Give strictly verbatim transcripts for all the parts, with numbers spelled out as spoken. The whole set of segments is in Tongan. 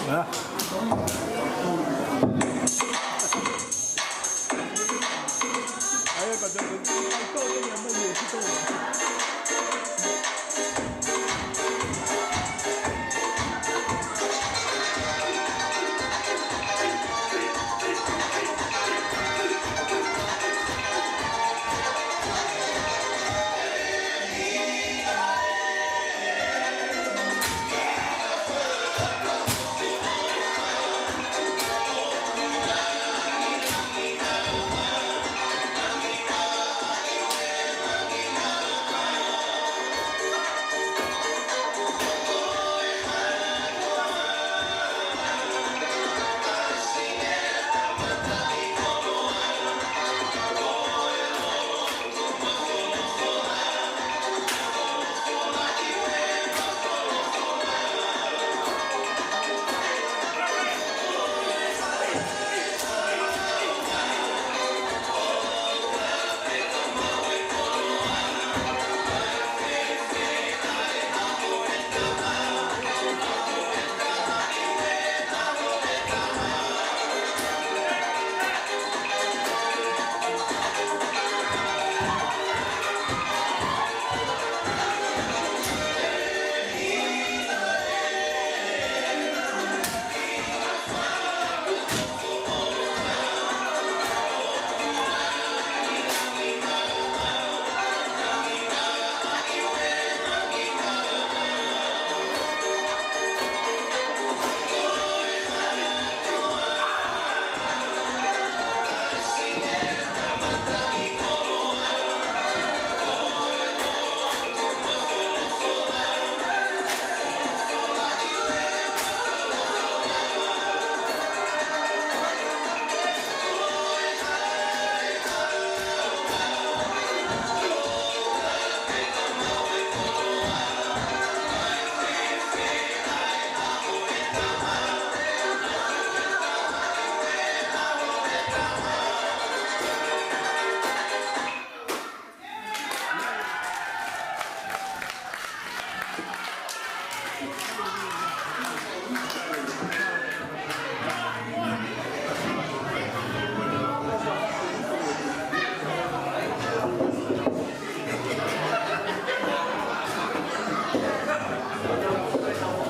Ah.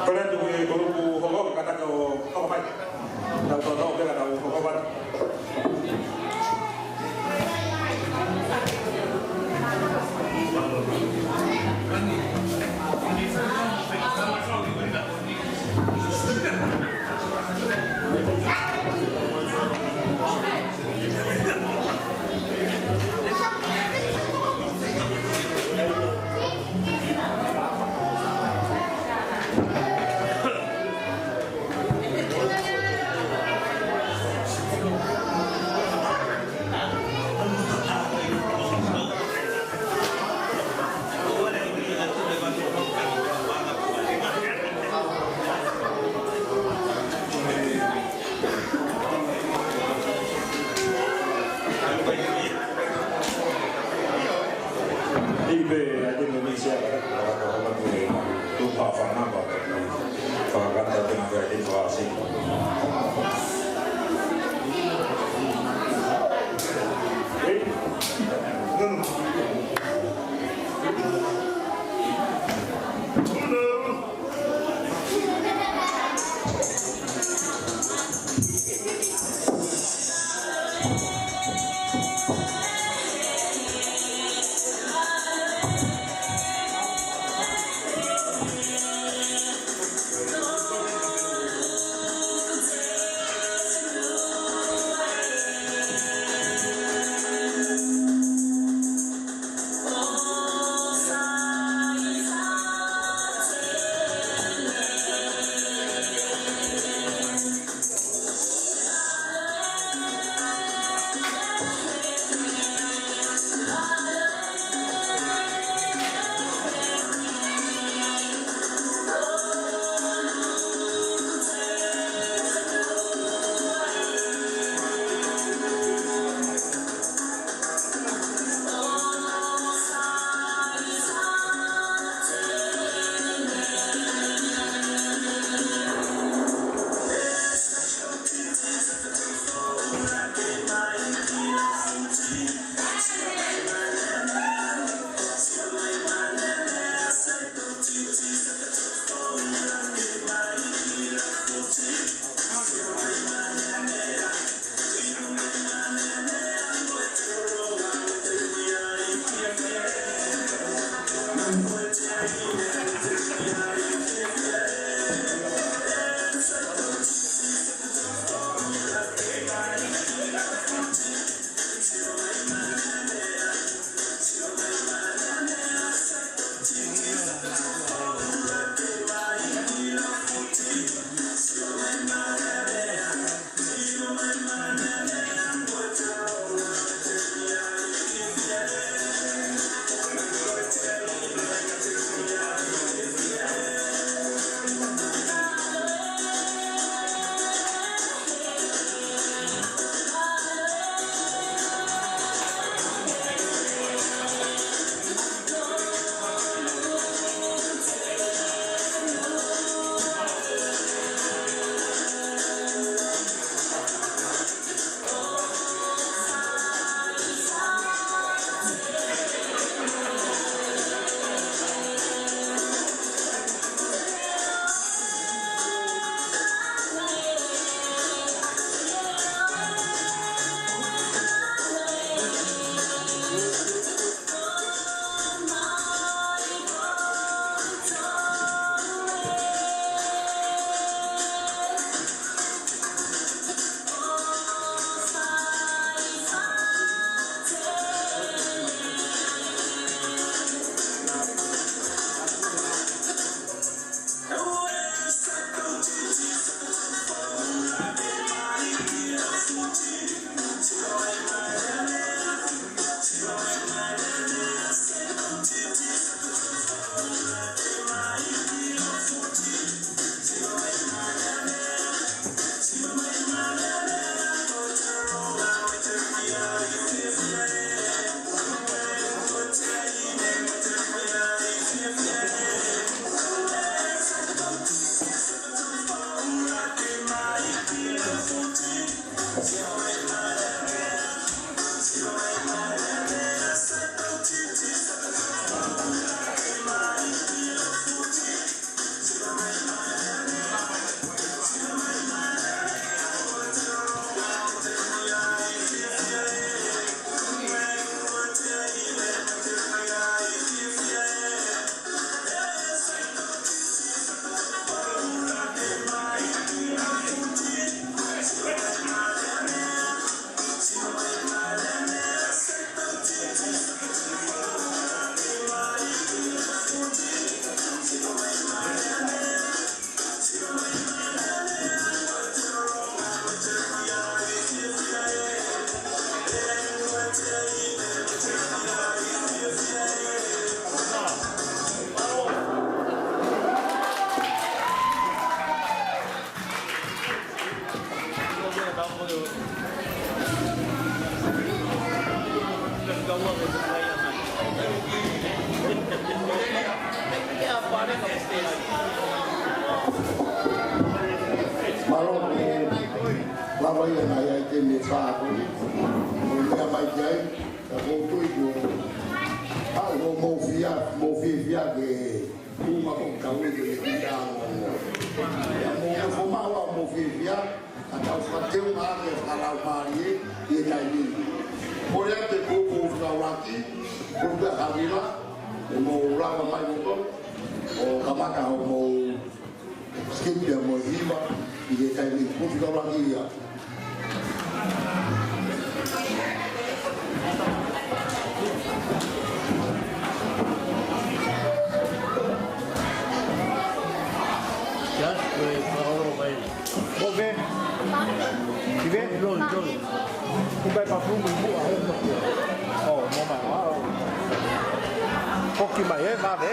Pea ʻi he kulupu hoko, kātaki ʻo hoko mai. Tau toʻo pē ka tau hoko mai. Mālō, lava ia naʻe ʻi ai e temi ʻe fā ko eni. Ko e meʻa mai ki ai, ka ʻoku ou tui ko e, ʻa, ʻoku mou fie, mou fiefia ke ʻuhinga ko e kau ʻi he kiʻi ongoongo. Ia mou nofo maʻu ā mou fiefia, ka tau fakateunga ʻaki e fakalaumālie ʻi he taimi ni. Kole atu ki he kupu fakaʻuluaki, kupu ʻa Havila, ke mou lava mai mo ko, ʻo kamata hoʻomou skip ia mo e hiva, ʻi he taimi ni, kupu fakaʻuluaki ia. Just wait for a little while. Ko e pē? Ki pē? Joy, Joy. Kuo pē papu mo mua. Oh, mo mai. Wow. Koki mai, ē, vave.